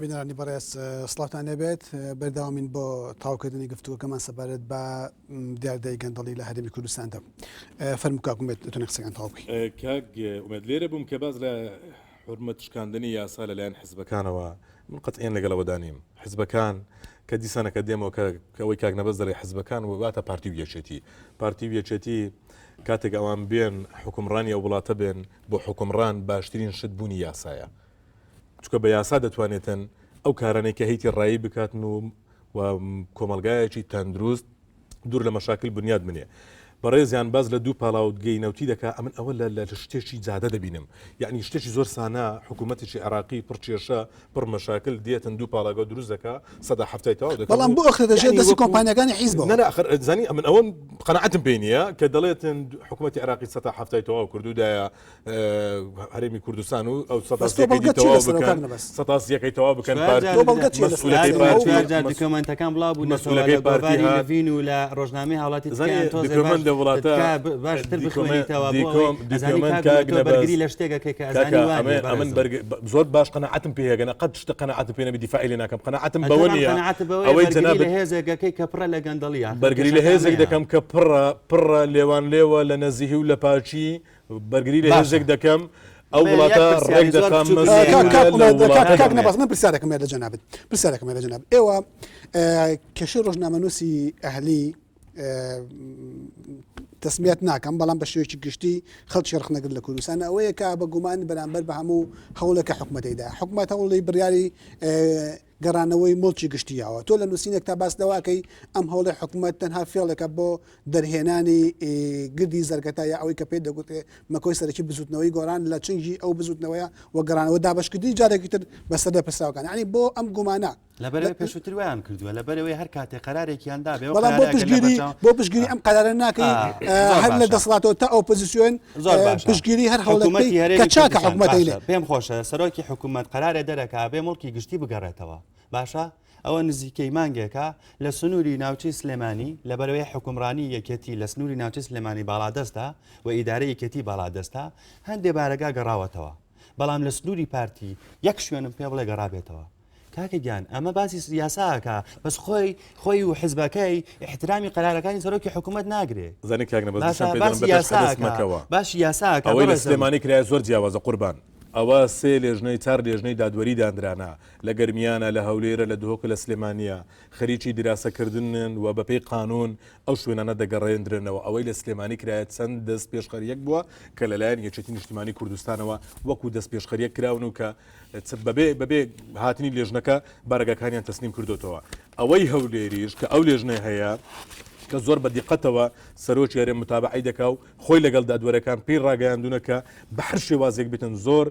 بینەرانی بەڕێز سڵاوتان لێبێت بەردەوامین بۆ تاوکردنی گفتوگۆکەمان سەبارەت بە دیاردەی گەندەڵی لە هەرێمی کوردستاندا فەرموو کاک ئومێد دەتوانین قسەکان تەواو بکەین. کاک ئومێد لێرە بووم کە باس لە حورمەت شکاندنی یاسا لەلایەن حزبەکانەوە من قەتعیەن لەگەڵ ئەوەدا نیم حزبەکان کە دیسانەکە دێمەوە کە ئەوەی کاک نەبەز دەڵێ حزبەکان واتە پارتی و یەکێتی پارتی و یەکێتی کاتێک ئەوان بێن حکومڕانی ئەو وڵاتە بێن بۆ حکومڕان باشترین شت بوونی یاسایە چونکە بە یاسا دەتوانێتن ئەو کارانەی کە هەیتی ڕایی بکاتن و و کۆمەڵگایەکی تەندروست دوور لە مەشاکل بنیاد بنێ. بەڕێزیان باس لە دوو پاڵاوتگەی نەوتی دەکا ئەمن ئەوە لە لە شتێکی جادە دەبینم یعنی شتێکی زۆر سانا حکوومەتێکی عێراقی پڕ کێشە پڕ مەشاکل دێتن دوو پاڵاگە دروست دەکا سەدا حەفتای تەواو دەکا بەڵام بۆ ئەخرێتە ژێر یعنی دەستی وەکو کۆمپانیاکانی حیزبەوە نا نا ئەخر زانی ئەمن ئەوەم قەناعەتم پێی نییە کە دەڵێتن حکوومەتی عێراقی سەدا حەفتای تەواو کردو دایە هەرێمی کوردستان و ئەو بەس تۆ بەڵگەت چیە لەسەر ئەو کاک نەبەز؟ سەتا سیەکەی تەواو بکەن چوار پارتی جار تۆ بەڵگەت چیە لەسەر مەسئولەکەی ئەو پارتی چوار جار دکۆمێنتەکان بڵاو بوونەتەوە مەسئولەکەی لە پارتی گۆڤاری هات لڤین و لە ڕۆژنامەی هاوڵاتی زانی تکایان تۆزێ باش دکۆمێنت لە وڵاتە تکا باشتر دیکۆمێنت بخوێنیتەوە بۆ ئەوەی دیکۆم ئەزانی دیکۆمێنت کاک کاک تۆ نەبەز بەرگری لە شتێک ئەکەی کە ئەزانی کاکە وا ئەمە نییە ئەمن بەڕێزم بەرگ زۆر باش قەناعەتم پێ هەیە گەنە قەت شتە قەناعەتم پێ نەبی دیفاعی لێ ناکەم قەناعەتم بەوە ئەتۆ نییە قەناعەتت بەوەیە ئەوەی بەرگری لە جەنابت هێزێک ئەکەی کە پڕە لە گەندەڵی ئاخر بەرگری لە کێشەکە هێزێک ئەمەیە. دەکەم کە پڕە پڕە لێوان لێوە لە نەزیهی و لە پاکی بەرگری لە هێزێک دەکەم ئەو وڵاتە ڕێک دەخەم کاک نەبەز من پرسیارێکم هەیە لە جەنابت پرسیارێکم هەیە لە جەنابت ئێوە کێشەی ڕۆژنامەنووسی ئەهلی تەسمیات ناکەم بەڵام بە شێوەیەکی گشتی خەڵکی ڕخنەگر لە کوردستان ئەوەیە کە بە گومان بەرامبەر بە هەموو هەوڵێکە حکومەتەیدا حکومەت هەوڵی بڕیاری گەڕانەوەی موڵکی گشتی یاوە. تۆ لە نووسینێکتا باس لەوە ئەکەی ئەم هەوڵەی حکومەت تەنها فێڵێکە بۆ دەرهێنانی گردی زەرگەتە یا ئەوەی کە پێت دەگوترێ مەکۆی سەرەکی بزووتنەوەی گۆڕان لە چنگی ئەو بزووتنەوەیە و گەڕانەوە دابەشکردنی جارێکی تر بەسەر لێپرسراوەکان یانی بۆ ئەم گومانە لەبەرئەوەی پێشووتر وایان کردووە لەبەرئەوەی هەر کاتێ قەرارێکیان دابێ ئەو بەڵام بۆ قەرارە ئەگەر پشتگیری لەبەرچاو بۆ پشتگیری ئەم قەرارە ناکەی زۆر هەر لە باشە. دەسەڵاتەوە تا ئۆپۆزیسیۆن زۆر باشە. پشتگیری هەر هەوڵێک حکوومەتی بکەی کە هەرێمی چاکە کوردستان حکومەتەی لێ باشە پێم خۆشە سەرۆکی حکوومەت قەرارێ دەرەکا بێ موڵکی گشتی بگەڕێتەوە باشە ئەوە نزیکەی مانگێکە لە سنووری ناوچەی سلێمانی لەبەرەوەی حکومڕانی یەکێتی لە سنووری ناوچەی سلێمانی باڵادەستە و ئیدارەی یەکێتی باڵادەستە هەندێ بارەگا گەڕاوەتەوە بەڵام لە سنووری پارتی یەک شوێنم پێ بڵێ گەڕابێتەوە کاکە گیان ئەمە باسی یاسا ئەکا بەس خۆی خۆی و حزبەکەی ئیحترامی قەرارەکانی سەرۆکی حکوومەت ناگرێ زانی کاک نەبەز باشە دیسان پێ دەڵێم باسی بە پێش یاسا حەدەس ئەکا مەکەوە باشی یاسا ئەکا ئەوەی لە بەڕێزم سلێمانی کرایە زۆر جیاوازە قوربان ئەوە سێ لێژنەی چار لێژنەی دادوەری داندرانە لە گەرمیانە لە هەولێرە لە دهۆکە لە سلێمانیە خەریکی دیراسەکردنن و بەپێی قانون ئەو شوێنانە دەگەڕێندرێنەوە ئەوەی لە سلێمانی کرایە چەند دەست پێشخەریەک بووە کە لەلایەن یەکێتی نیشتیمانی کوردستانەوە وەکو دەست پێشخەریەک کراون و کە بەبێ بەبێ هاتنی لێژنەکە بارەگاکانیان تەسلیم کردوتەوە ئەوەی هەولێریش کە ئەو لێژنەی هەیە کە زۆر بە دیقەتەوە سەرۆکی هەرێم متابعەی دەکا و خۆی لەگەڵ دادوەرەکان پێی ڕاگەیاندونە کە بە هەر شێوازێک بێتن زۆر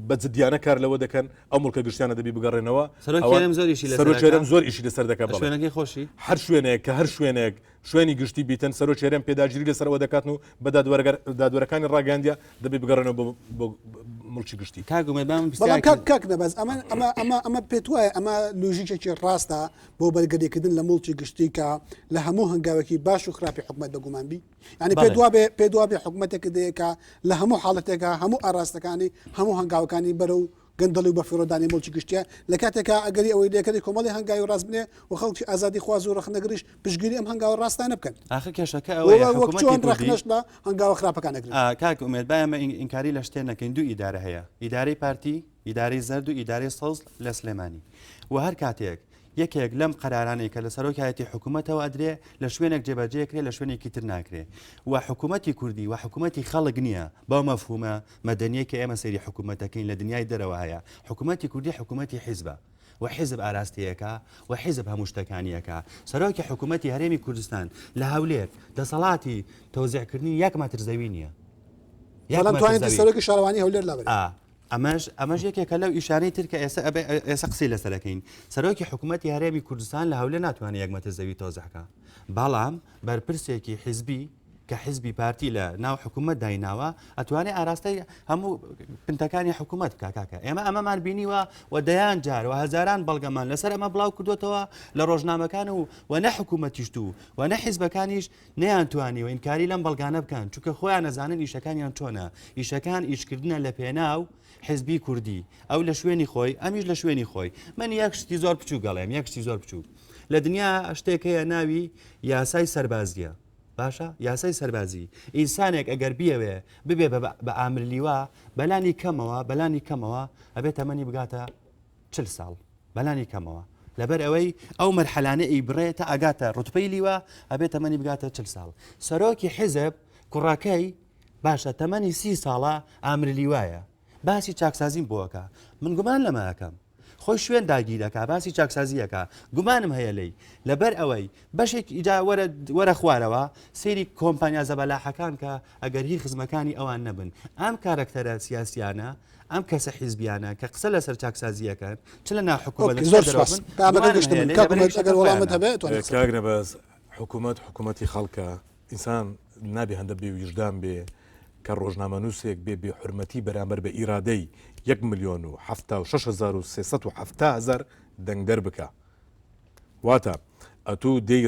بە جدیانە کار لەوە دەکەن ئەو موڵکە گشتیانە دەبی بگەڕێنەوە سەرۆکی هەرێم زۆر ئیشی لەسەر سەرۆکی هەرێم زۆر ئیشی لەسەر دەکا بەڵێ شوێنەکەی خۆشی هەر شوێنێک کە هەر شوێنێک شوێنی گشتی بیتن سەرۆکی هەرێم پێداگیری لەسەر ئەوە دەکاتن و بە دادوەرەکانی ڕاگەیاندیە دەبێ بگەڕێنەوە بۆ بۆ موڵکی گشتی. کاک ئومێد با من بەڵام پرسیارێکم کاک کاک نەبەز ئەمە ئەمە ئەمە ئەمە پێت وایە ئەمە لۆژیکێکی ڕاستە بۆ بەرگریکردن لە موڵکی گشتی کە لە هەموو هەنگاوێکی باش و خراپی حکومەت بەگومان بی یعنی پێت بەڵێ. وابێ پێت وابێ حکومەتێک دەیە کە لە هەموو حاڵەتێکا هەموو ئاراستەکانی هەموو هەنگاوەکانی بەرەو گەندەڵی و بەفیڕۆدانی موڵکی گشتیە، لە کاتێکا ئەگەری ئەوەی لێکەری کۆمەڵی هەنگاوی ڕاست بنێ و خەڵکی ئازادیخواز و ڕەخنەگریش پشتگیری ئەم هەنگاوە ڕاستانە بکەن. ئاخر کێشەکە و ئەوەیە وەک حکوومەتی چۆن کوردی ڕەخنەش لە هەنگاوە خراپەکان ئەگرن. ئا کاک ئومێد با ئێمە ئینکاری لە شتێ نەکەین دوو ئیدارە هەیە ئیدارەی پارتی ئیدارەی زەرد و ئیدارەی سەوز لە سلێمانی و هەر کاتێک یەکێک لەم قەرارانەی کە لە سەرۆکایەتی حکوومەتەوە ئەدرێ لە شوێنێک جێبەجێ کرێ لە شوێنێکی تر ناکرێ و حکوومەتی کوردی و حکوومەتی خەڵک نییە بەو مەفهومە مەدەنیەی کە ئێمە سەیری حکوومەت دەکەین لە دنیای دەرەوە هەیە حکوومەتی کوردی حکوومەتی حیزبە و حیزب ئاراستەیەکە و حیزب هەموو شتەکانی ئەکا سەرۆکی حکوومەتی هەرێمی کوردستان لە هەولێر دەسەڵاتی تەوزیعکردنی یەک مەتر زەوی نییە یەک بەڵام مەتر توانێتی زەوی. سەرۆکی شارەوانی هەولێر لابەرێت. ئا ئەمەش ئەمەش یەکێکە لەو ئیشانەی تر کە ئێستا ئەبێ ئێستا قسەی لەسەر ئەکەین سەرۆکی حکوومەتی هەرێمی کوردستان لە هەولێر ناتوانێت یەک مەتر زەوی تەوزیع بکا بەڵام بەرپرسێکی حیزبی کە. کە حیزبی پارتی لە ناو حکوومەت دایناوە ئەتوانێ ئاراستەی هەموو پنتەکانی حکوومەت بکا کاکە ئێمە ئەمەمان بینیوە و دەیان جار و هەزاران بەڵگەمان لەسەر ئەمە بڵاو کردوێتەوە لە ڕۆژنامەکان و و نە حکوومەتیشت و و نە حیزبەکانیش نەیانتوانیوە ئینکاری لەم بەڵگانە بکەن چونکە خۆیان ئەزانن ئیشەکانیان چۆنە ئیشەکان ئیشکردنە لە پێناو حزبی کوردی ئەو لە شوێنی خۆی ئەمیش لە شوێنی خۆی من یەک شتی زۆر بچووک گەڵێم یەک شتی زۆر بچووک لە دنیا شتێک هەیە ناوی یاسای سەربازیە باشە یاسای سەربازی ئینسانێک ئەگەر بیەوێ ببێ بە ئامرلیوە بەلانی کەمەوە بەلانی کەمەوە ئەبێت تەمەنی بگاتە چل ساڵ بەلانی کەمەوە لەبەر ئەوەی ئەو مەرحەلانە ئەیبڕێ تا ئەگاتە ڕوتبەی لیوا ئەبێ تەمەنی بگاتە چل ساڵ سەرۆکی حیزب کوڕەکەی باشە تەمەنی سی ساڵە ئامر لیوایە باسی چاکسازیم بۆ ئەکا من گومان لەمە ئەکەم خۆی شوێن داگیرەکە باسی چاکسازیەکە گومانم هەیە لی لەبەر ئەوەی بەشێک ئیجا وەرە وەرە خوارەوە سەیری کۆمپانیا زەبەلاحەکان کە ئەگەر هی خزمەکانی ئەوان نەبن ئەم کارەکتەرە سیاسیانە ئەم کەسە حیزبیانە کە قسە لەسەر چاکسازیەکەن چ لە ناو حکوومەت ئۆکەی، زۆر سوپاس. پەیامەکە گەشتە من. کاک ئومێد ئەگەر وەڵامت هەبێ ئەتوانی قسە کاک نەبەز حکوومەت حکوومەتی خەڵکە ئینسان نابێ هەندە بێ ویژدان بێ کە ڕۆژنامەنووسێک بێ بێ حورمەتی بەرامبەر بە ئیرادەی 1,076,370,000 دەنگدەر بکا واتە ئەتوو دێی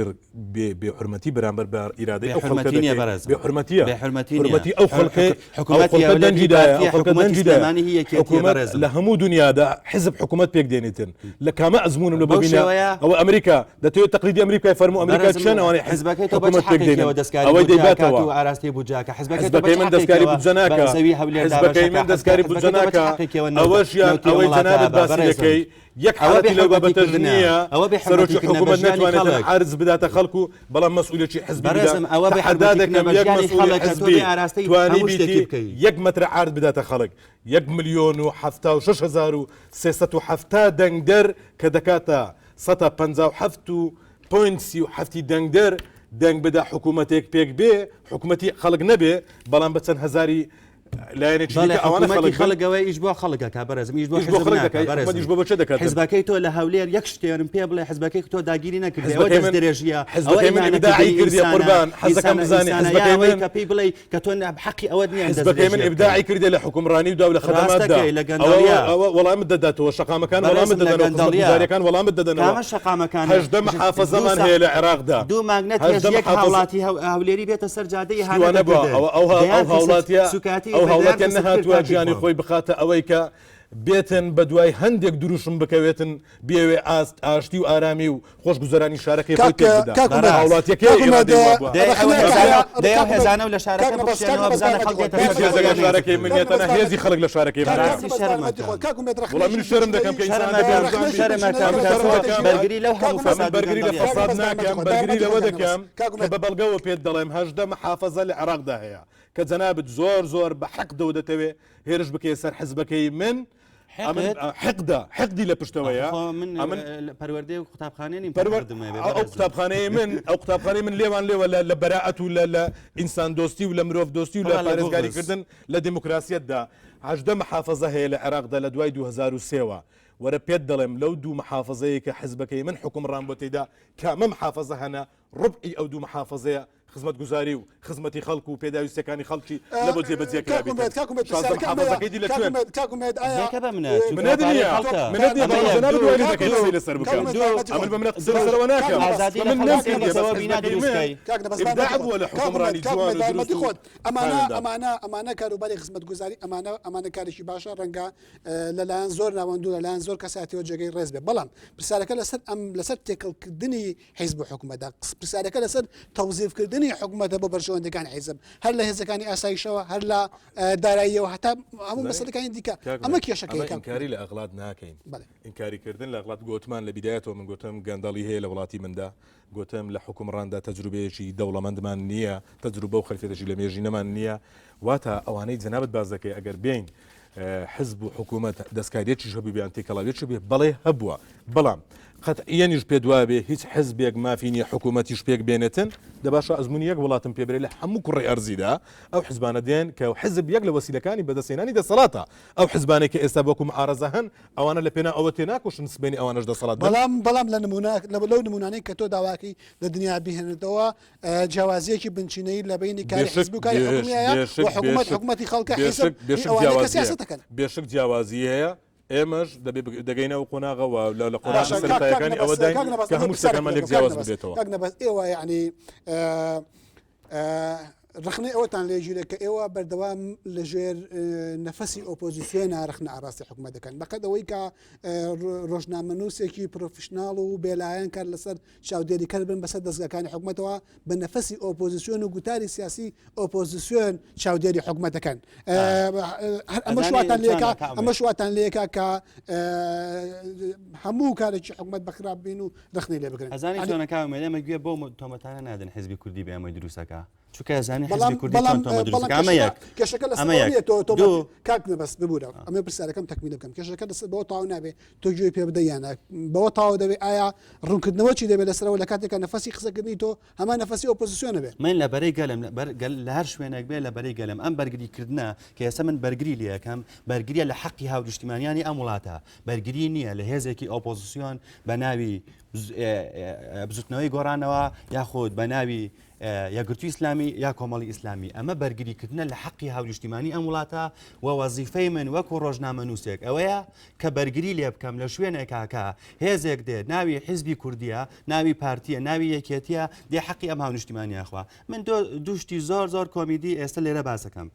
بێ بێ حورمەتی بەرامبەر بە ئیرادەی ئەو خەڵکە بێ حورمەتی نییە دەکەی بەڕێزم. بێ حورمەتیە بێ حورمەتی نییە. حورمەتی ئەو خەڵکەی ئەو حکوومەتی خەڵکە هەولێر دەنگی هی دایە پارتییە، ئەو خەڵکە حکوومەتی دەنگی دایە سلێمانی هی یەکێتییە حکوومەت بەڕێزم. لە هەموو دنیادا حزب حکوومەت پێک دێنێتن لە کامە ئەزموونم لە بەو ببینە شێوەیە ئەوە ئەمریکا دەتەوێت تەقلیدی ئەمریکای فەرموو ئەمریکا بەڕێزم چەند ئەوانەی حزب حزبەکەی تۆ بە چ حکوومەت پێک حەقێکیەوە دێنن دەستکاری ئەوەی بودجە ئەکات دەیباتەوە و ئاراستەی بودجە ئەکا حزبەکەی تۆ بە چ حزبەکەی من دەستکاری حەقێکیەوە بودجە بە ناکا زەوی هەولێر دابەش حزبەکەی ئەکا من دەستکاری حزبەکەی بودجە تۆ بە چ ناکا حەقێکیەوە نەوت ئەوەشیان نەوتی ئەم ئەوەی وڵاتە جەنابت ئەبا باسی بەڕێزم دەکەی یەک ئەوە حاڵەتی لەو بێ حورمەتی بابەتەش کردنە نییە ئەوە بێ سەرۆکی حورمەتی کردنە بە حکوومەت ژیانی نەتوانێتن خەڵک عەرز بداتە خەڵک و بەڵام مەسئولێکی حزبی بدا بەڕێزم ئەوە بێ تەحەدا حورمەتی کردنە دەکەم بە یەک ژیانی مەسئولی خەڵک کە تۆ حزبی بێ ئاراستەی هەموو شتێکی توانیبیتی بکەی. یەک مەترە عەرز بداتە خەڵک 1,076,370 دەنگدەر کە دەکاتە سەتا 57 و point 37 ی دەنگدەر دەنگ بدا حکوومەتێک پێک بێ حکوومەتی خەڵک نەبێ بەڵام بە چەند هەزاری لایەنێکی بەڵێ دیکە ئەوانە حکوومەتی خەڵک بن خەڵک ئەوەیە ئیش بۆ خەڵک ئەکا بەڕێزم ئیش بۆ ئیش بۆ حزب خەڵک ناکا دەکا حکوومەت بەڕێزم ئیش بۆ بە چێ دەکاتن حزبەکەی تۆ لە هەولێر یەک شتێنم پێ بڵێ حزبەکەی تۆ داگیری نەکردێ ئەوە حزبەکەی من دەستدرێژییە ئەوە حزبەکەی من ئیهانەکردنی ئیبداعی کردیە ئینسانە قوربان حەزەکەم ئینسانە بزانی ئینسانە یا حزبەکەی ئەوەی من کە پێی بڵێی کە تۆ حەقی ئەوەت نییە ئەم حزبەکەی من دەستدرێژییە ئیبداعی بکەی کردیە لە حوکمڕانی و دا و لە خەدەماتدا ڕاستەکەی لە ئەوە گەندەڵیە ئەوە وەڵامت دەداتەوە شەقامەکان وەڵامت بەڕێزم لە دەدەنەوە گەندەڵیە خزمەتگوزاریەکان وەڵامت دەدەنەوە کامە شەقامەکانە 18 دوو محافەزەمان سا هەیە لە عێراقدا دوو مانگ نەتهێشت 18 یەک محافەزە هاوڵاتی هەولێری بێتە سەر جادە شتی ئیهانە وا نەبووە دەکردن ئەوە ئەو دەیان ئەو کەست هاوڵاتیە سوکایەتی ئەو بە دەیان هاوڵاتیە کەست کرد نەهاتووە کاکی گیانی خۆم. خۆی بخاتە ئەوەی کە بێتن بە دوای هەندێک دروشم بکەوێتن بێوێ ئاست ئاشتی و ئارامی و خۆشگوزەرانی شارەکەی خۆی کاک تێک بدا کاک ئومێد هاوڵاتیەکەی کاک ئومێد ئیرادەی وا بووە دەی ئەو ڕەخنەیەک هێزانە هەیە دەی ئەو کاک ئومێد هێزانە و لە کاک شارەکە نەبەز کاک بکشێنەوە نەبەز بزانە بارمەتی خەڵک خۆت دێتە هیچ سەر هێزێک جادە لە یان شارەکەی من نەیەتە نییە تەنها کاک نەبەز هێزی خەڵک لە شارەکەی کاک منە بەڕاستی نەبەز شەرم بارمەتی ئەکەم. خۆت کاک ئومێد وەڵا من ڕەخنەیەکی شەرم دەکەم کە بنچینەیی ئینسان شەرم دەبێ ئەکەم ویژدان بی شەرم ئەکەم من کە شەرم تۆ دەکەم بەرگری لەو کاک هەموو ئومێد من فەساد و بەرگری لە گەندەڵیە کاک فەساد نەبەز بارمەتی ناکەم خۆت بەرگری بارمەتی لەوە خۆت کاک نەبەز دەکەم کاک کە ئومێد بە بەڵگەوە پێت دەڵێم 18 محافەزە لە عێراقدا هەیە کە جەنابت زۆر زۆر بە حەقدەوە دەتەوێ هێرش بکەیە سەر حزبەکەی من ئەمن حقد حقدە حقدی لە پشتەوەیە خۆ من ئەمن لە پەروەردەی و قوتابخانەی نیم پەروەر حقدم هەبێ ئەو بەڕێزم. قوتابخانەیە من ئەو قوتابخانەی من لێوان لێوە لە لە بەراعەت و لە لە ئینسان دۆستی و لە مرۆڤ دۆستی و لە پڕە لە بوغز. پارێزگاریکردن لە دیموکراسیەتدا 18 محافەزە هەیە لە عێراقدا لە دوای 2003ەوە وەرە پێت دەڵێم لەو دوو محافەزەیە کە حزبەکەی من حوکمڕان بۆ تێدا کامە محافەزە هەنە ڕوبعی ئەو دوو محافەزەیە خزمەتگوزاری و خزمەتی خەڵک و پێداویستیەکانی خەڵکی لە بۆ جێبەجێ کاک ئومێد کرابێتن کاک ئومێد 16 پرسیارەکە ئەمەیە محافەزەکەی دی لە کاک کوێن ئومێد کاک ئومێد ئایا دێکە بە منە چونکە منەت پارەی نییە خەڵکە منەت نییە ئەمە بەڵام یەک جەنابت دوو وای لێ دەکەی دوو قسەی لەسەر کاک بکەم ئومێد دوو بارمەتی ئەمن خۆت بە منە قسە لەسەرەوە کاک ناکەم نەبەز ئازادی لە من خەڵک نەمکردیە بەس سێنێتەوە بینا حزبەکەی دروست من کەی کاک نەبەز ئیبداع بارمەتی بووە خۆت لە کاک ئومێد حوکمڕانی کاک جوان ئومێد و بارمەتی دروست و خۆت ئەمانە خاوێندا ئەمانە ئەمانە کاروباری خزمەتگوزاری ئەمانە ئەمانە کارێکی باشە ڕەنگە لەلایەن زۆر ناوەند و لەلایەن زۆر کەساتیەوە جێگەی ڕێز بێ بەڵام پرسیارەکە لەسەر ئەم لەسەر تێکەڵکردنی حیزب و حکوومەتە پرسیارەکە لەسەر تەوزیفکردنی حکوومەتە بۆ بەرژەوەندەکانی حیزب هەر لە هێزەکانی ئاسایشەوە هەر لە داراییەوە هەتا هەموو مەسەلەکانی دیکە ئەمە کێشەکەی ئینکاری لە ئەغڵات ناکەین ئینکاریکردن لە ئەغڵات گوتمان لە بیدایەتەوە من گوتم گەندەڵی هەیە لە وڵاتی مندا گوتم لە حوکمڕاندا تەجروبەیەکی دەوڵەمەندمان نییە، تەجروبە و خەلفیەتێکی لەمێژینەمان نییە، واتە ئەوانەی جەنابت باس دەکەی ئەگەر بێین حزب و حکوومەت دەستکاریەکیش هەبوو یان تێکەڵاویەکی بێ بەڵێ هەبووە، بەڵام. قەتعیەنیش پێت وابێ هیچ حزبێک مافی نیە حکوومەتیش پێک بێنێتن، دە باشە ئەزموونی یەک وڵاتم پێ برێ لە هەموو کوڕەی ئەرزیدا ئەو حزبانە دێن کە حزب یەک لە وەسیلەکانی بەدەستهێنانی دەسەڵاتە، ئەو حزبانەی کە ئێستا وەکوو معارەزە هەن ئەوانە لە پێناو ئەوە تێناکۆشن سبەینێ ئەوانەش دەسەڵات بن. بەڵام بەڵام لە نموونە لەو نموونانەی کە تۆ داواکەی لە دنیا بیهێنێتەوە جیاوازییەکی بنچینەیی لە بەینی کاری بێشک حزب و کاری بێش حکوومی هەیە و بێشک حکوومەت بێشک حکوومەتی خەڵکە حیزب بێشک هی بێشک ئەوانەیە کە جیاوازی هەیە سیاسەت دەکەن. بێشک جیاوازی هەیە ئێمەش دەبێ دەگەینە ئەو قۆناغە و لە قۆناغە باشە کاک کاک سەرەتایەکانی نەبەز ئەوەداین کاک نەبەز کە ئەمە هەموو پرسیارێکم شتەکانمان لێ لێک بکەم کاک جیاواز نەبەز ببێتەوە. کاک نەبەز ئێوە یەعنی ڕەخنەی ئەوەتان لێ گیرێ کە ئێوە بەردەوام لە ژێر نەفەسی ئۆپۆزیسیۆنە ڕەخنە ئاڕاستەی حکومەت دەکەن بەقەد ئەوەی کە ڕۆژنامەنووسێکی professional و بێلایەن کار لەسەر چاودێریکەر بن بەسەر دەزگاکانی حکومەتەوە بە نەفەسی ئۆپۆزیسیۆن و گوتاری سیاسی ئۆپۆزیسیۆن چاودێری حکومەت دەکەن. هەر ئەمەش واتان لێکا ئەمەش واتان لێکا کە هەموو کارێکی حکومەت بە خراپ بین و ڕەخنەی لێ بگرن. ئەزانی چۆنە کاک ئومێد ئێمە گوێ بەو تۆمەتانە نادەن حزبی کوردی بێ ئەمەی دروستەکە چونکە ئەزانی حزبی کوردی چۆن تۆمەت دروست دەکا. ئەمە یەک کێشەکە لەسەر ئەمە ئەوە یەک نییە تۆ تۆمەت دوو کاک نەبەست ببورە ئەمە پرسیارەکەم تەکمیل بکەم کێشەکە لەسەر بەوە تەواو نابێ تۆ گوێی پێ بدەی یان نا بەوە تەواو دەبێ ئایا ڕوونکردنەوە چی دەبێ لەسەرەوە لە کاتێکا نەفەسی قسەکردنی تۆ هەمان نەفەسی ئۆپۆزیسیۆنە بێ. من لە بەرەی گەلم لە بەر گەل لە هەر شوێنێک بێ لە بەرەی گەلم ئەم بەرگری کردنە کە ئێستا من بەرگری لێ ئەکەم بەرگریە لە حەقی هاونیشتیمانیانی ئەم وڵاتە بەرگری نییە لە هێزێکی ئۆپۆزیسیۆن بە ناوی بزوتنەوەی گۆڕانەوە یاخود بە ناوی یەکگرتووی ئیسلامی یا کۆمەڵی ئیسلامی ئەمە بەرگریکردنە لە حەقی هاونیشتیمانی ئەم وڵاتە و وەزیفەی من وەکو ڕۆژنامەنووسێک ئەوەیە کە بەرگری لێ بکەم لە شوێنێکا کە هێزێک دێت ناوی حیزبی کوردیە ناوی پارتیە ناوی یەکێتیە دێ حەقی ئەم هاونیشتیمانیە خوا من دوو شتی زۆر زۆر کۆمیدی ئێستا لێرە باسەکەم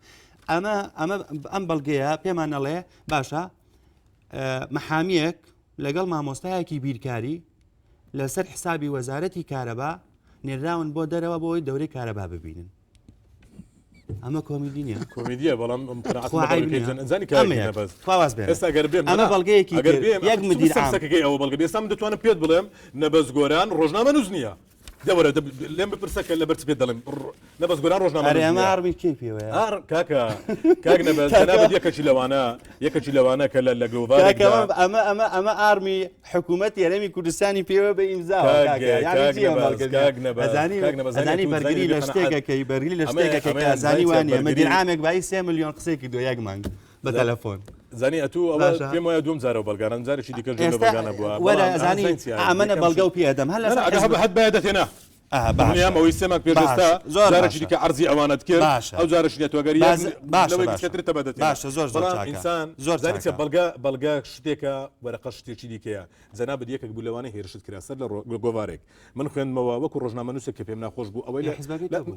ئەمە ئەمە ئەم بەڵگەیە پێمان ئەڵێ باشە محامیەک لەگەڵ مامۆستایەکی بیرکاری لەسەر حسابی وەزارەتی کارەبا نێراون بۆ دەرەوە بۆ ئەوەی دەورەی کارەبا ببینن ئەمە کۆمیدی نییە کۆمیدیە بەڵام خوا عیب نییە. زانی ئەمە یەک. خوا واز بێنە. ئێستا گەر بێم ئەمە بەڵگەیەکی ئەگەر تر. بێم یەک مدیر عام. سەکەکەی ئەوە بەڵگە بێ ئێستا من دەتوانم پێت بڵێم نەبەز گۆران ڕۆژنامە نووس نییە دەوەرە لێم بپرسە کە لەبەر چ پێت دەڵێم نەبەز گۆران ڕۆژنامە ئەرێ ئەمە ئاڕمی کێی پێوەیە؟ ئار کاکە کاک نەبەز جەنابت یەکەکی لەوانە یەکەکی لەوانە کە لە لە گۆڤارێکدا کاکە ئەمە ئەمە ئەمە ئاڕمی حکوومەتی هەرێمی کوردستانی پێوە بە ئیمزاوە کاک کاکە یانی کاک چی ئەم نەبەز بەڵگە کاک نەبەز ئەزانی کاک نەبەز زانی ئەزانی ئەتوو بەرگری زانی لە بێ شتێکە قەناعەت کەی بەرگری لە ئەمەیە شتێکە کەی کە ئەمەیان ئەزانی زانی چیە وانیە بەرگری مدیر عامێک بایی 3 ملیۆن قسەی کردووە یەک مانگ بە تەلەفۆن زانی ئەتوو ئەوە باشە پێم وایە دووەم جارە و بەڵگانە ئەم جارێکی دیکەش دوو لە ئێستا بەڵگانە بووە وەرە بەڵام ئەزانی زانی چیە ئەمەنە یەکەم بەڵگە شت و پێ ئەدەم هەر نا نا لەسەر ئەگەر حزب هەب هەت بایە دەتێنا ئەها دڵنیام باشە ئەوەی سێ مانگ پێش باش ئێستا زۆر جارێکی باشە دیکە عەرزی ئەوانەت کرد باشە ئەو جارەش نیە تۆ ئەگەر یەک باز باشە لەوەی باشە گچکەترت تەبە دەتێنا باشە زۆر زۆر بەڵام چاکە ئینسان زۆر زانی چیە چاکە بەڵگە بەڵگە شتێکە وەرەقە شتێکی دیکەیە جەنابت یەکێک بوو لەوانەی هێرشت کرا سەر لە ڕۆ گۆڤارێک من خوێندمەوە وەکو ڕۆژنامەنووسێک کە پێم ناخۆش بوو ئەوەی ئێ لە حزبەکەی لە تۆ بوو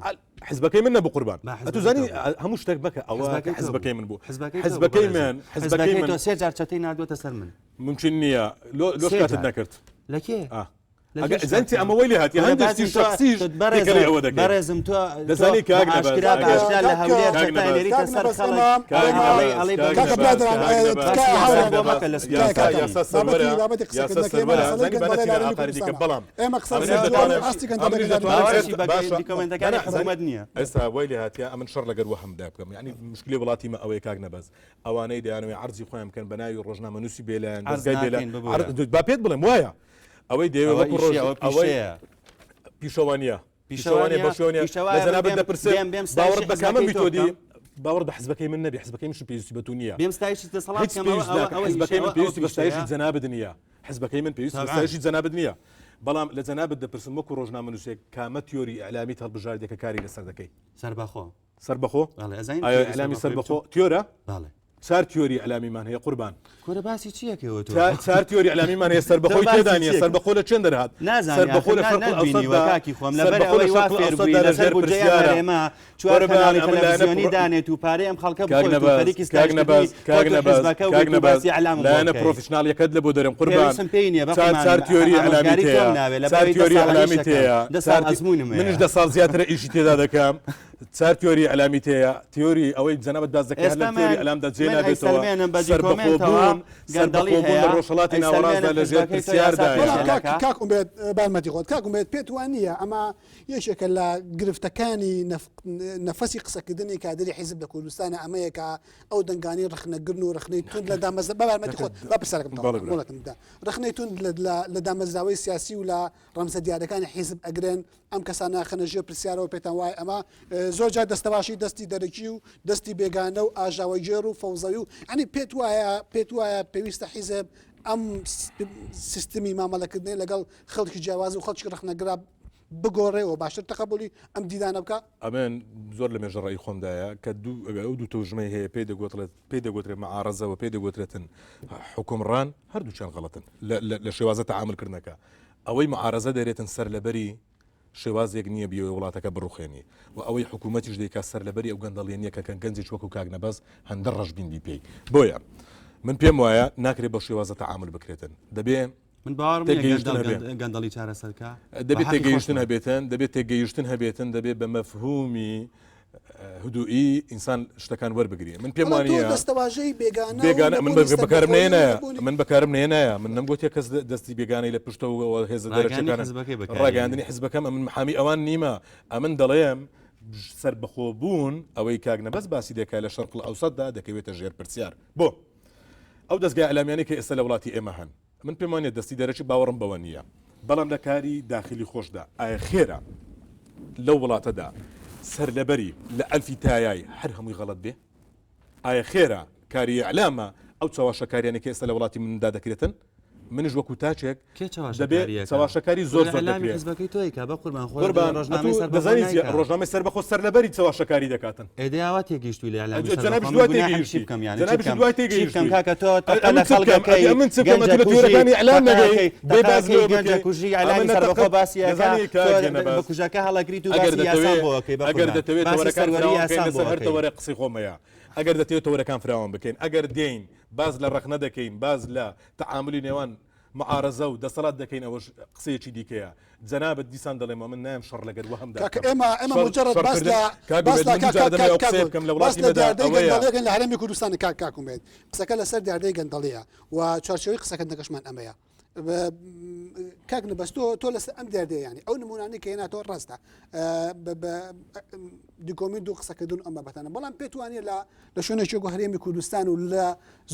حزبەکەی من نەبوو قوربان با ئەتو حزبەکەی زانی تۆ بوو هەموو شتێک مەکە ئەوە کە حزبەکەی تۆ بوو حزبەکەی من بوو حزبەکەی تۆ بوو حزبەکەی بەڕێزم من حزبەکەی حزبەکەی من تۆ سێ جار چەتەی ناردووەتە سەر من ممکن نییە لۆ لۆش سێ کاتت جار نەکرد لە کێ ئا لە ئەگەر کێ زانی شکاتم ئەمە وەی لێ هاتیە کورە هەندێک بازم شتی تۆ شخصیش تۆ تێکەڵی بەڕێزم ئەوە دەکەی بەڕێزم تۆ تۆ دەزانی بە کاک نەبەز ئاشکرا بە ئەگەر ئاشکرا لە کاک هەولێر کاک چەتە نەبەز ئەنێریتە کاک سەر نەبەز خەڵک ئێمە کاک ئەڵێ ئێمە ئەڵێ نەبەز ئەڵێ کاک کاکە نەبەز برادەران کاک نەبەز تکایە کاک هاوڕێیان سیاسەت بۆ نەبەز مەکە لە تکایە یاسا کاکە سیاسەتی یاسا بابەتی سەروەرە بابەتی یاسا قسەکردنەکەی ئێمە سەروەرە مەسەلەی زانی با گەندەڵی نەچینە لە هەرێمی ئاقاری دیکە کوردستانە بەڵام ئێمە قسە ئەمنیش لەسەر جوان دەتوانم ئاستی ئەمنیش گەندەڵەکە دەتوانم دابنێین باوەشی ئێستا بە باشە دیکۆمێنتەکانی نانا زانی حکوومەت نییە ئێستا وای لێ هاتیە ئەمن شەڕ لەگەر وەهمدا بکەم یعنی مشکلی وڵاتی مە ئەوەیە کاک نەبەز ئەوانەی دەیانەوێ عەرزی خۆیان بکەن بە ناوی ڕۆژنامەنووسی بێلایەن عەرز دەزگای بێلایەن ناکەین ببورە با پێت بڵێم وایە ئەوەی دەیەوێ ئەوە وەکو ڕۆژ ئیشیە ئەوە ئەوەی پیشەیە پیشەوانیە پیشەوانیە پیشەوانیە بەشۆنیە پیشە لە وایە من جەنابت بێم دەپرسم بێم بێم باوەڕت ستایشی بە کامە حزبەکەی تۆ میتۆدی بکەم باوەڕ بە حزبەکەی من نەبی حزبەکەی منش پێویستی بە تو نییە بێم ستایشی دەسەڵات هیچ بکەم ئەوە پێویست ئەوە ناکە ئەوە ئیشە حزبەکەی من ئەوە ئەوە پێویستی بە پیشەیە ستایشی جەنابت نییە حزبەکەی من پێویستی بە تەبعەن ستایشی جەنابت نییە بەڵام لە جەنابت دەپرسم وەکو ڕۆژنامەنووسێک کامە تیۆری ئیعلامیت هەڵبژاردیە کە کاری لەسەر دەکەی سەربەخۆ سەربەخۆ بەڵێ ئەزانین ئایا تیۆری ئیعلامی سەربەخۆی سەربەخۆ بچوو تیۆرە بەڵێ چار تیۆری ئیعلامیمان هەیە قوربان. کورە باسی چیەکەی تۆ؟ چار تیۆری ئیعلامیمان هەیە تۆ سەربەخۆی باسی تێدا نییە چیەکەی؟ سەربەخۆ لە چێن دەرهات نازانی سەربەخۆ ئاخر لە نا شەرق نەتبینیوە ئەوسەتدا کاکی خۆم لەبەر سەربەخۆ لە ئەوەی وا شەرق فێر بووی ئەوسەتدا لە لەسەر ژێر بودجەی ئەم پرسیارە هەرێمە چوار قوربان کەناڵی ئەمن لایەنە تەلەڤزیۆنی پڕ دانێت و پارەی ئەم خەڵکە کاک بخۆیت و نەبەز خەریکی کاک ستایشکردنی نەبەز کاک خۆت و نەبەز حیزبەکە و کاک بیت و نەبەز باسی ئیعلامم بۆ لایەنە بکەی پرۆفیشناڵیەکەت لە بۆ دەرێم قوربان پێویستم پێی نییە چار بەقیمان چار تیۆری ئیعلامی ئامۆژگاری تێیە تۆم ناوێ لەبەر چار ئەوەی دە تیۆری ساڵە ئیعلامی ئیشەکەم تێیە دە چار ساڵ ئەزموونم منیش هەیە دە ساڵ زیاترە ئیشی تێدا دەکەم. چار تیۆری ئیعلامی تێیە، تیۆری ئەوەی جەنابت باس دەکەی هەر ئێستا لە تیۆری من ئیعلامدا جێ من نابێتەوە، ئەیسەلمێنم بە دیکۆمێنتەوە سەربەخۆبوون گەندەڵی سەربەخۆبوون لە هەیە ڕۆژهەڵاتی ئەیسەلمێنم ناوەڕاستدا لە ژێر حزبەکەی تۆ یاسا پرسیاردایە. بەڵام کاک پێشێلەکا. کاک ئومێد بارمەتی خۆت کاک ئومێد پێت وا نییە ئەمە یەکێکە لە گرفتەکانی نەفەسی قسەکردنی کادری حیزب لە کوردستانە ئەمەیە کە ئەو دەنگانەی ڕەخنەگرن و ڕەخنەی توند لە دامەزرا بە بارمەتی خۆت با پرسیارەکەم تەواو بەڵێ بکەم برا. مۆڵەتم بدە ڕەخنەی توند لە دامەزراوەی سیاسی و لە ڕەمزە دیارەکانی حیزب ئەگرن ئەم کەسانە ئەخەنە ژێر پرسیارەوە پێتان وایە ئەمە زۆر جار دەستەواشەی دەستی دەرەکی و دەستی بێگانە و ئاژاوەگێڕ و فەوزەوی و یانی پێت وایە پێت وایە پێویستە حیزب ئەم سیستمی مامەڵەکردنەی لەگەڵ خەڵکی جیاواز و خەڵکی ڕەخنەگرا بگۆڕێ و باشتر تەقەبولی ئەم دیدانە بکا؟ ئەمن زۆر لە مێژە ڕەئی خۆمدایە کە دوو ئەو دوو تەوژمەی هەیە پێی دەگۆتڵێت پێی دەگۆترێت معارەزە و پێی دەگۆترێتن حوکمڕان هەردووکیان غەڵەتن لە شێوازە تەعامل کردنەکە ئەوەی معارەزە دەرێتن سەرلەبەری شێوازێک نییە بیەوێ وڵاتەکە بڕوخێنی و ئەوەی حکوومەتیش دەیکا سەرلەبەری ئەو گەندەڵیە نییە کە کە گەنجێک وەکو کاک نەبەز هەندە ڕەشبین بی پێی بۆیە من پێم وایە ناکرێت بەو شێوازە تەعامل بکرێتن دەبێ من باوەڕم نییە تێگەیشتن گەندەڵ هەبێ. گەندەڵی چارەسەر کا بە دەبێت حەقی تێگەیشتن خۆشمان. هەبێتن دەبێت تێگەیشتن هەبێتن دەبێت بە مەفهومی هدوئی ئینسان شتەکان وەربگری من پێم بەڵام تۆ وانە دەستەواژەی بێگانە و بێگانە من نەبوونی بەکارم سەربەخۆیی و نێنایە نەبوونی من بەکارم نێنایە من نەمگوتیە کەس دەستی بێگانەی لە پشتەوە هێزە ڕاگەیاندنی دەرەکیەکانن حزبەکەی بەکاری ڕاگەیاندنی حزبەکەم ئەمن محامی ئەوان نیمە ئەمن دەڵێم سەربەخۆبوون ئەوەی کاک نەبەز باسی دەکا لە شەرق ئەوسەتدا دەکەوێتە ژێر پرسیار بۆ ئەو دەستگای ئەلامیانی کە ئێستا لە وڵاتی ئێمە هەن من پێم وانیە دەستی دەرەکی باوەڕم بەوە نییە بەڵام لە کاری داخلی خۆشدا ئایا خێرە لەو وڵاتەدا سەرلەبەری لە ئەلفی تایای هەر هەمووی غەڵەت بێ؟ ئایا خێرە کاری ئیعلامە ئەو چەواشەکاریانەی کە ئێستا لە وڵاتی مندا دەکرێتن؟ منیش وەکو تاکێک کێ دەبێ چەواشەکاریەکە؟ چەواشەکاری زۆر کورە زۆر ئیعلامی دەکرێ. حزبەکەی تۆی کا بە قوربان خۆ قوربان ڕۆژنامەی ئەتوو سەربەخۆ دەزانی چیە نایکا. ڕۆژنامەی سەربەخۆ سەرلەبەری چەواشەکاری دەکاتن. ئێ دەی ئاوا تێگەیشتووی لە ئیعلامی ئەجە سەربەخۆ جەنابیش من دوای گوناحم چی تێگەیشتی بکەم یانی چی جەنابیش بکەم دوای چی بکەم تێگەیشتووی کاکە تۆ ئەی تەقە ئەمن لە چ بکەم خەڵک ئەدی ئەکەی ئەمن چ بکەم گەنجە ئەتوو لە کوژی تیۆرەکانی ئیعلام تەقە نەگەی ئەکەی بێ تەقە باس ئەکەی لەوە گەنجە بکەی کوژی ئەمن ئیعلامی نە سەربەخۆ تەقە باسی ئەکا دەزانی تۆ کاک نەبەز بکوژەکە هەڵەگریت و ئەگەر باسی یاسا دەتەوێ بۆ ئەکەی بە ئەگەر قوربان دەتەوێ باسی تەوەرەکان سەروەری فراوان بکەین یاسام بۆ لەسەر هەر ئەکەی. تەوەرێک قسەی خۆم هەیە ئەگەر دەتەوێ تەوەرەکان فراوان بکەین ئەگەر دێین باس لە ڕەخنە دەکەین باس لە تەعامولی نێوان معارەزە و دەسەڵات دەکەین ئەوەش قسەیەکی دیکەیە جەنابت دیسان دەڵێمەوە من نایم شەڕ لەگەر وەهمدا کاکە بکەم ئێمە ئێمە شەڕ مجرد باس شەڕکردن لە کاک باس ئومێد لە من کاک دووجار کاک دەمەوێ کاک ئەو کاک قسەیە بکەم لە باس وڵاتی لە مەدا دیاردەی ئەوەیە گەندەڵیەکەن لە هەرێمی کوردستان کاک کاک ئومێد قسەکە لەسەر دیاردەی گەندەڵیە و چوارچێوەی قسەکردنەکەشمان ئەمەیە کاک نەبەز تۆ تۆ لەسەر ئەم دیاردەیە یانی ئەو نمونانەی کە هێناتەوە ڕاستە دیکۆمینت و قسەکردن ئەم بابەتانە بەڵام پێت وانە لە لە شوێنێکی وەکو هەرێمی کوردستان و لە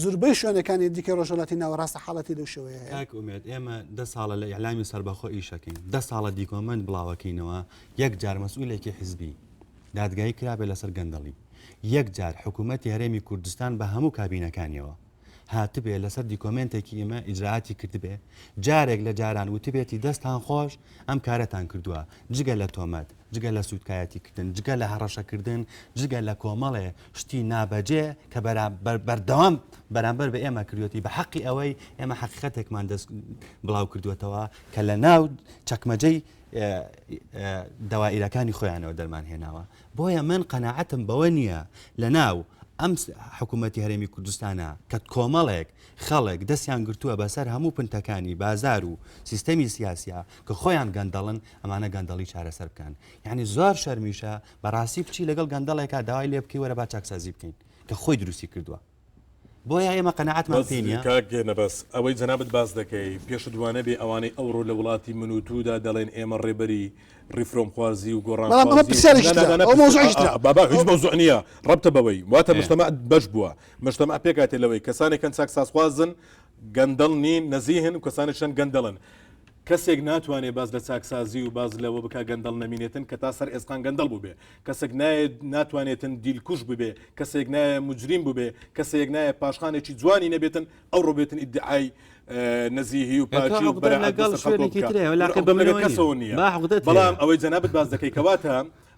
زوربەی شوێنەکانی دیکە ڕۆژهەڵاتی ناوەڕاستە حاڵەتی لەو شێوەیە هەیە کاک ئومێد ئێمە دە ساڵە لە ئیعلامی سەربەخۆ ئیشەکەین دە ساڵە دیکۆمێنت بڵاوەکەینەوە یەک جار مەسئولێکی حزبی دادگایی کرابێ لەسەر گەندەڵی یەک جار حکوومەتی هەرێمی کوردستان بە هەموو کابینەکانیەوە هاتبێ لەسەر دیکۆمێنتێکی ئێمە ئیجرائاتی کردبێ، جارێک لە جاران وتبێتی دەستتان خۆش ئەم کارەتان کردووە، جگە لە تۆمەت، جگە لە سووکایەتی کردن، جگە لە هەڕەشە کردن، جگە لە کۆمەڵێ شتی نابەجێ کە بەردەوام بەرامبەر بە ئێمە کردوێتی بە حەقی ئەوەی ئێمە حەقیقەتێکمان دەست بڵاو کردووەتەوە کە لە ناو چەکمەجەی دەوائیرەکانی خۆیانەوە دەرمان هێناوە. بۆیە من قەناعەتم بەوە نییە لە ناو ئەم حکوومەتی هەرێمی کوردستانە کە کۆمەڵێک خەڵک دەستیان گرتووە بەسەر هەموو پنتەکانی بازار و سیستەمی سیاسیا کە خۆیان گەندەڵن ئەمانە گەندەڵی چارەسەر بکەن یعنی زۆر شەرمیشە بەڕاستی بچی لەگەڵ گەندەڵێکا داوای لێ بکەی وەرە با چاکسازی بکەین کە خۆی دروستی کردووە. بۆیە ئێمە قەناعەتمان بەس پێی نییە. کاک نەبەز ئەوەی جەنابت باس دەکەی پێشت وانەبێ ئەوانەی ئەوڕۆ لە وڵاتی من و توودا دەڵێن ئێمە ڕێبەری ڕیفرۆمخوازی و بەڵام ئەمە گۆڕانخوازی پرسیارێکی نا نا ترە نا نا ئەو پرس مەوزوعێکی ترە بابا هیچ مەوزوع نییە ڕەبتە بەوەی واتە ئێ. مجتەمع بەش بووە مجتەمع پێکهاتێ لەوەی کەسانێک هەن چاکسازخوازن گەندەڵ نین نەزیهن و کەسانێکش هەن گەندەڵن کەسێک ناتوانێ باس لە چاکسازی و باس لەوە بکا گەندەڵ نەمینێتن کە تا سەر ئێسقان گەندەڵ بووبێ کەسێک نایە ناتوانێتن دیلکوژ ببێ کەسێک نایە مجریم ببێ کەسێک نایە پاشخانێکی جوانی نەبێتن ئەوڕۆ بێتن ئیدعای نەزیهی و ئێ تۆ پاکی و عقدەت بەرائەت لەگەڵ بەسەر خەڵکەوە شوێنێکی بکا ترەیە من وەلاقی عقدەم لەگەڵ بە منەوە نییە کەسەوە نییە با عقدەت بەڵام هەیە ئەوەی جەنابت باس دەکەی کەواتە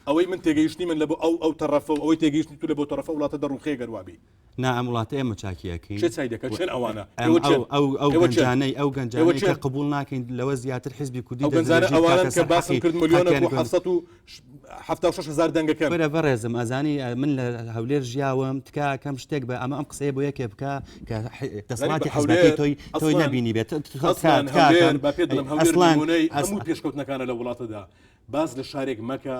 ئەوەی من تێگەیشتنی من لە بۆ ئەو ئەو تەڕەفە و ئەوەی تێگەیشتنی تو لە بۆ تەڕەفە وڵاتە دەڕوخێ گەر وابی. نا ئەم وڵاتە ئێمە چاکی ئەکەین کێ چای دەکات چێن ئەوانە ئەم ئێوە ئەو چێن ئەو ئەو ئێوە چێن گەنجانەی ئەو ئێوە گەنجانەی کە چێن قبوڵ ناکەین لەوە زیاتر حزبی کوردی ئەو گەنجانە دەستدرێژی ئەوانەن بکاتە کە سەر باسم حەقی کرد ملیۆنێک خەڵکیان و گوند 776 هەزار دەنگەکەن کورە بەڕێزم ئەزانی من لە هەولێر ژیاوم تکا کەم شتێک بە ئەمە ئەم قسەیە بۆ یەکێ بکە کە زانی بە دەسەڵاتی حزبەکەی هەولێر تۆی تۆی ئەسڵەن نەبینی بێت تکا ئەسڵەن تکا هەولێر کەم با پێت بڵێم هەولێر ئەسڵەن نمونەی ئەس هەموو پێشکەوتنەکانە لە وڵاتەدا باس لە شارێک مەکە.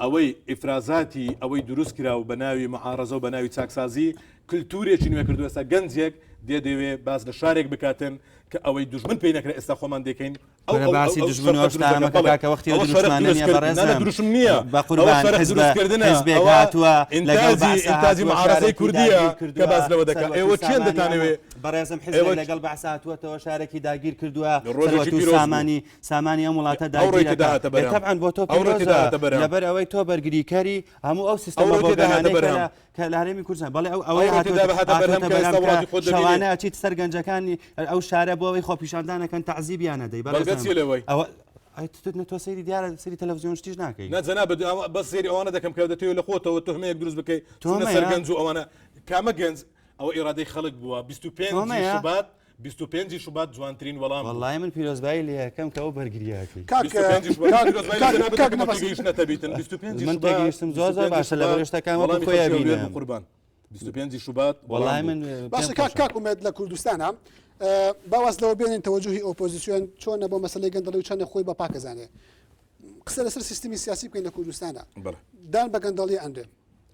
ئەوەی ئیفرازاتی ئەوەی دروست کرا و بە ناوی معارەزە و بە ناوی چاکسازی کلتورێکی نوێ کردو ئێستا گەنجێک دێ دەوێ باس لە شارێک بکاتن کە ئەوەی دوژمن پێی نەکرا ئێستا خۆمان دەکەین ئەو کورە ئەو باسی ئەو دوژمن شەرقە و دروست دەکەن شتانە مەکە بەڵێ کاکە وەختی ئەو ئەوە شەرق دروشمانە دروست نییە کرد نا نا بەڕێزم دروشم نییە بە ئەوە قوربان شەرق حزبە دروست کردنە حزبێک ئەوە هاتووە لەگەڵ ئینتاجی بەعسا ئینتاجی هاتووە معارەزەی شارێکی کوردییە داگیر کە کردووە باس لەوە دەکا سەروەت و ئێوە کێن سامانی هەموو دەتانەوێ بەڕێزم ئێوە حزبێک لەگەڵ بەعسا هاتووەتەوە شارێکی داگیر کردووە ڕۆژێکی سەروەت و پیرۆز بوو. سامانی سامانی ئەم وڵاتە ئەوڕۆی داگیر تێدا ئەکا هاتە ئێ بەرهەم تەبعەن بۆ تۆ ئەوڕۆی تێدا پیرۆزە هاتە بەرهەم لەبەر ئەوەی تۆ بەرگریکەری هەموو ئەو سیستەمە ئەوڕۆی تێدا هاتە بۆگەنانەی کە بەرهەم لە کە لە هەرێمی کوردستان بەڵێ ئەو ئەوەی ئەوڕۆی تێدا هاتووەتە هاتە بەرهەم هاتووەتە کە ئێستا بەرهەم کە وڵاتی خۆت دەبینی شەوانە ئەچیت سەر گەنجەکانی ئەو شارە بۆ ئەوەی خۆپیشاندان ئەکەن تەعزیبیان ئەدەی بەڵگە بەڕێزم چیە لەوەی ئەوە ئەی تۆ تۆ سەیری دیارە سەیری تەلەڤزیۆن شتیش ناکەی نا جەنابت ئەوە بەس سەیری ئەوانە دەکەم کە دەتەوێت لە خۆتەوە تهمەیەک دروست بکەی چونە سەر تۆمەیە گەنج و ئەوانە کامە گەنج ئەوە ئیرادەی خەڵک بووە 25 تۆمەیە شوبات 25 ی شوبات جوانترین وەڵام بوو. وەڵایی من پیرۆزبایی لێ ئەکەم کە ئەو بەرگریە ئەکەی. کاک 25 ی شوبات کاک پیرۆزبایی لە کاک جەنابت کاک دەکەم نەبەز تێگەیشتنە تەبیتن 25 ی من شوبات تێگەیشتم زۆر زۆر 25 ی باشە لە شوبات بەرەی شتەکان وەکو وەڵامی خۆی خەڵکی هەولێر بوو ئەبینم. قوربان 25 ی شوبات وەڵام وەڵایی بوو. من پێم باشە کاک خۆشە. کاک ئومێد لە کوردستانە با واز لەوە بێنین تەوەجوهی ئۆپۆزیسیۆن چۆنە بۆ مەسەلەی گەندەڵی و چەندە خۆی بە پاک ئەزانێ قسە لەسەر سیستمی سیاسی بکەین لە کوردستانە بەڵێ. دان بە گەندەڵی ئەنرێ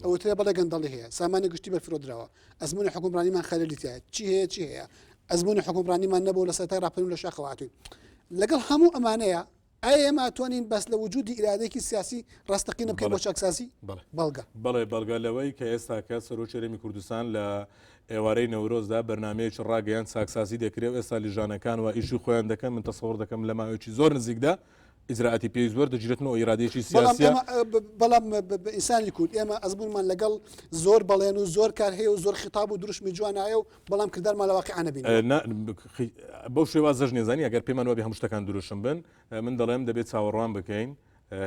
ئەوترێ بەڵێ گەندەڵی هەیە سامانی گشتی بە فرۆ دراوە ئەزموونی حکومڕانیمان خەلەلی تایە چی هەیە چی هەیە ئەزموونی حکومڕانیمان نەبوو لە سەرەتای ڕاپەرین لە شاخەوە هاتوین لەگەڵ هەموو ئەمانەیە ئایا ئێمە ئەتوانین باس لە وجودی ئیرادەیەکی سیاسی ڕاستەقینە بکەین بۆ چاکسازی؟ بەڵێ. بەڵگە. بەڵێ بەڵگە لەوەی کە ئێستاکە سەرۆکی هەرێمی کوردستان لە ئێوارەی نەورۆزدا بەرنامەیەکی ڕاگەیاند چاکسازی دەکرێ و ئێستا لیژانەکان وا ئیشی خۆیان دەکەن من تەسەوڕ دەکەم لە ماوەیەکی زۆر نزیکدا ئیجرائاتی پێویست وەردەگیرێتن و ئیرادەیەکی بەڵام سیاسیە. ئێمە بەڵام ئینسانی کورد ئێمە ئەزموونمان لەگەڵ زۆر بەڵێن و زۆر کار هەیە و زۆر خیتاب و دروشمی جوان هەیە و بەڵام کردارمان لە واقیع نەبینیوە. نا بەو شێوازەش نیە زانی ئەگەر پێمان وابێ هەموو شتەکان دروشم بن من دەڵێم دەبێت چاوەڕوان بکەین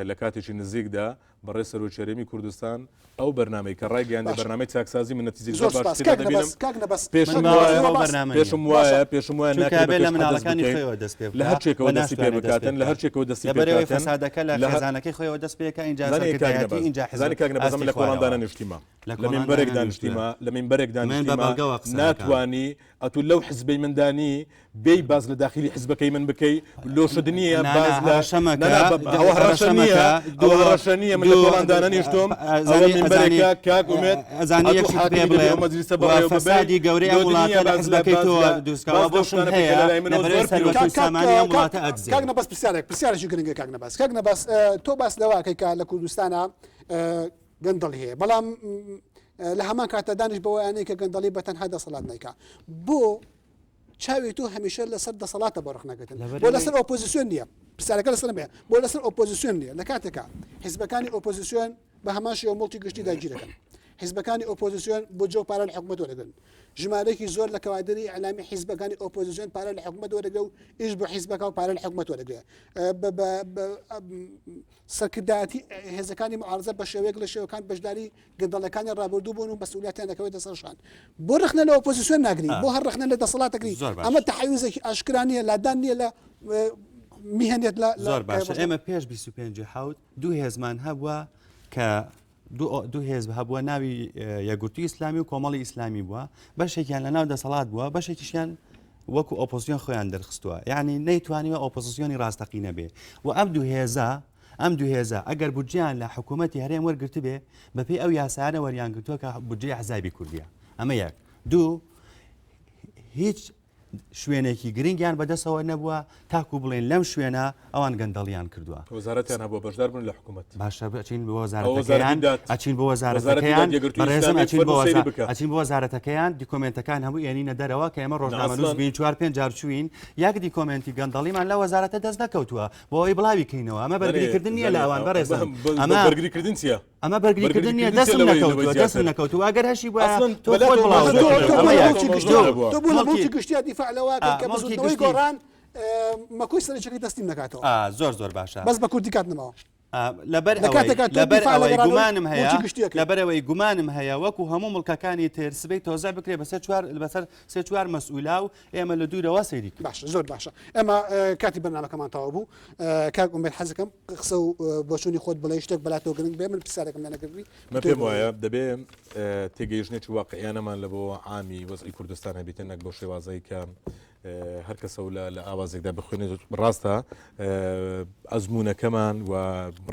لە کاتێکی نزیکدا بەڕێز سەرۆکی هەرێمی کوردستان ئەو بەرنامەی کە ڕایگەیاندی باشە. بەرنامەی چاکسازی من نەتیجەی زۆر زۆر باش سپاس تێدا کاک دەبینم نەبەز کاک نەبەز پێشم من کاک وایە نەبەز باوەڕم بەو باس بەرنامە نییە. پێشم باشە. وایە پێشم وایە چونکە ناکرێت ئەبێ بە لە پێش حەدەس مناڵەکانی بکەین خۆیەوە دەست پێ لە بکا هەر و چێکەوە دەستی پێ ناشتوانێ دەست پێ بکاتن لە بکا هەر چێکەوە دەستی پێ لەبەرئەوەی بکاتن فەسادەکە لە لە هەر خێزانەکەی خۆیەوە دەست پێ ئەکا ئینجا زانی کاک سەرکردایەتی نەبەز ئینجا حزب زانی کاک نەبەز من ئاستی لە کۆڵان خوارەوە دانەنیشتیمە لە لە کۆڵان مینبەرێک دانەنیشتووە دانیشتیمە لە مینبەرێک من بە دانیشتیمە بەڵگەوە قسە ئەکەم ناتوانی ئەتوو لەو حزبەی من دانی بێی باس لە داخلی حزبەکەی من بکەی لۆشت نییە نا نا باس لە هەڕەشە نا مەکە نا د- ئەوە هەڕەشە هەڕەشە نییە مەکە ئەوە دوو هەڕەشە نییە من لە دوو کۆڵان دانەنیشتوم ئەوە ئەزانی ئەزانی مینبەرێکە کاک ئومێد ئەزانی ئەتوو یەک شت پێ حاکمی دەبێ بڵێم ئەو مەجلیسە و بەڕێوە ببەی فەسادی گەورەی ئەم لۆت نییە وڵاتە لە باس لە حزبەکەی باس تۆ لە دروستکراوە باس لەو بۆشم شتانە بکەی هەیە لە لای منەوە لەبەرەوەی زۆر سەروەت پیرۆزە و کاک کاک سامانی ئەم کاک وڵاتە ئەدزێ کاک نەبەز پرسیارێک پرسیارێکی گرنگە کاک نەبەز کاک نەبەز تۆ باس لەوە ئەکەی کە لە کوردستانا گەندەڵی هەیە بەڵام لە هەمان کاتدا دانیش بەوەیانەی کە گەندەڵی بە تەنها دەسەڵات نیکا بۆ چاوی تۆ هەمیشە لەسەر دەسەڵاتە بۆ ڕخنەگرتن بۆ لەسەر ئۆپۆزیسیۆن نییە پرسیارەکە لەسەر بێ بۆ لەسەر ئۆپۆزیسیۆن نییە لە کاتێکا حیزبەکانی ئۆپۆزیسیۆن بە هەمان شێوە موڵکی گشتی داگیرەکەن حیزبەکانی ئۆپۆزیسیۆن بۆ جۆ پارە لە حکومەت وەرەگرن ژمارەیەکی زۆر لە کەوادری ئیعلامی حیزبەکانی ئۆپۆزیسیۆن پارە لە حکومەت وەرەگرە و ئیش بۆ حیزبەکە و پارە لە حکومەت وەرەگرێ سەرکردایەتی هێزەکانی معارزە بە شێوەیەک لە شێوەکان بەشداری گەندەڵەکانی ڕابردوو بوون و مەسئولیەتیان دەکەوێتە سەر شان. بۆ ڕەخنە لە ئۆپۆزیسیۆن ناگری، بۆ هەر ڕەخنە لە دەسەڵات دەگری؟ زۆر باش. ئەمە تەحەیوزێکی ئاشکرا نییە، لادان نییە لە میهەنیەت لە زۆر باشە ئێمە پێش 25 حوت دوو هێزمان هەبووە کە دوو هێز هەبووە ناوی یەکگرتووی ئیسلامی و کۆمەڵی ئیسلامی بووە بەشێکیان لە ناو دەسەڵات بووە بەشێکیشیان وەکو ئۆپۆزیسیۆن خۆیان دەرخستووە یعنی نەیتوانیوە ئۆپۆزیسیۆنی ڕاستەقینە بێ و ئەم دوو هێزە ئەم دوو هێزە ئەگەر بودجەیان لە حکوومەتی هەرێم وەرگرتبێ بەپێی ئەو یاسایانە وەریان گرتووە کە بودجەی ئەحزابی کوردیە ئەمە یەک دوو هیچ شوێنێکی گرنگیان بەدەستەوە نەبووە تاکو بڵێن لەم شوێنە ئەوان گەندەڵیان کردووە. وەزارەتیان هەبووە بەشدار بوون لە حکوومەت. باشە ئەچین بۆ وەزارەتەکەیان ئەچین بۆ وەزارەتەکەیان بەڕێزم ئەچین بۆ ئەچین بۆ وەزارەتەکەیان دیکۆمێنتەکان هەموو ئێنینە دەرەوە کە ئێمە ڕۆژنامەنووس بین چوار پێنج جار چووین یەک دیکۆمێنتی گەندەڵیمان لە وەزارەتە دەست نەکەوتووە بۆ ئەوەی بڵاوی کەینەوە ئەمە بەرگریکردن نییە لە ئەوان بەڕێزم ئەمە بەرگریکردن چییە؟ ئەمە بەرگریکردن نییە دەستم نەکەوتووە دەستم نەکەوتووە ئەگەر هەشی بووە تۆ خۆت بڵاو تۆ بۆ لە مڵکی گشتیا دیفاع لەوە کرد کە بزووتنەوەی گۆڕان مەکۆی سەرەکیەکەی تەسلیم نەکاتەوە. زۆر زۆر باشە بەس بە کوردی کات نەماوە. لەبەر لەبەر ئەوەی گومانم هەیە لەبەر ئەوەی گومانم هەیە وەکو هەموو مڵکەکانی تر سبەی تۆزە بکرێ بەسەر چوار بەسەر سێ چوار مەسئولا و ئێمە لە دوورەوە سەیری کرد. باشە زۆر باشە ئێمە کاتی بەرنامەکەمان تەواو بوو کاک ئومێد حەزەکەم قسە و بۆچوونی خۆت بڵێ شتێک بەلاتەوە گرنگ بێ من پرسیارێکم لێ نەکردبی من پێم وایە دەبێ تێگەیشتنێکی واقعیانەمان لە بۆ عامی وەزعی کوردستان هەبیتن نەک بۆ شێوازەی کە. هەر کەسە و لە ئاوازێکدا بخوێنێت ڕاستە ئەزمونونەکەمان و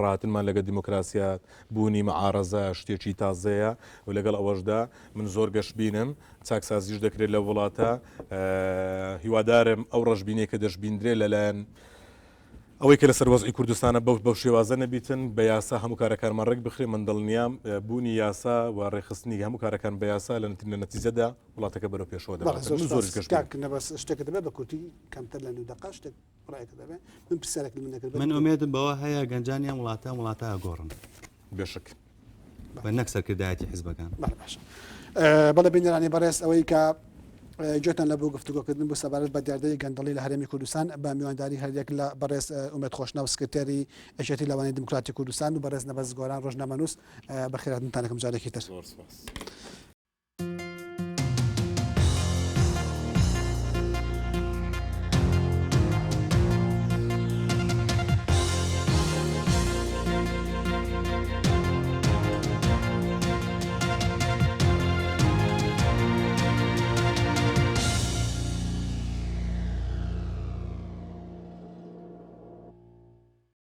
ڕاتنمان لەگە دیموکراسیات بوونی معارەزە شتێکی تازەیە و لەگەڵ ئەوەشدا من زۆر گەشببینم چاکسازیش دەکرێت لە وڵاتە هیوادارم ئەو ڕەشبینێک کە دەشبیندرێ لەلایەن ئەوەی کە لەسەر وەزعی کوردستانە بەو بەو شێوازە نەبیتن بە یاسا هەموو کارەکانمان ڕێک بخرێ من دڵنیام بوونی یاسا و ڕێکخستنی هەموو کارەکان بە یاسا لە نەتیجەدا وڵاتەکە بەرەو پێشەوە دەبات من زۆر کاک نەبەز شتێکە دەبێت بە کورتی کەمتر لە نیو دەقە شتێک ڕایەکە دەبێت من پرسیارێک من نەکرد من ئومێدم بەوە هەیە گەنجانی ئەم وڵاتە ئەم وڵاتە ئەگۆڕن بێشک بە نەک سەرکردایەتی حزبەکان بەڵێ باشە بەڵێ بینەرانی بەڕێز ئەوەی کە گوێتان لە بۆ گفتوگۆکردن بۆ سەبارەت بە دیاردەی گەندەڵی لە هەرێمی کوردستان بە میوانداری هەریەک لە بەڕێز ئومێد خۆشناو سکرتێری یەکێتی لاوانی دیموکراتی کوردستان و بەڕێز نەبەز گۆران ڕۆژنامەنووس بەخێرهاتنتان دەکەم جارێکی تر. زۆر سپاس.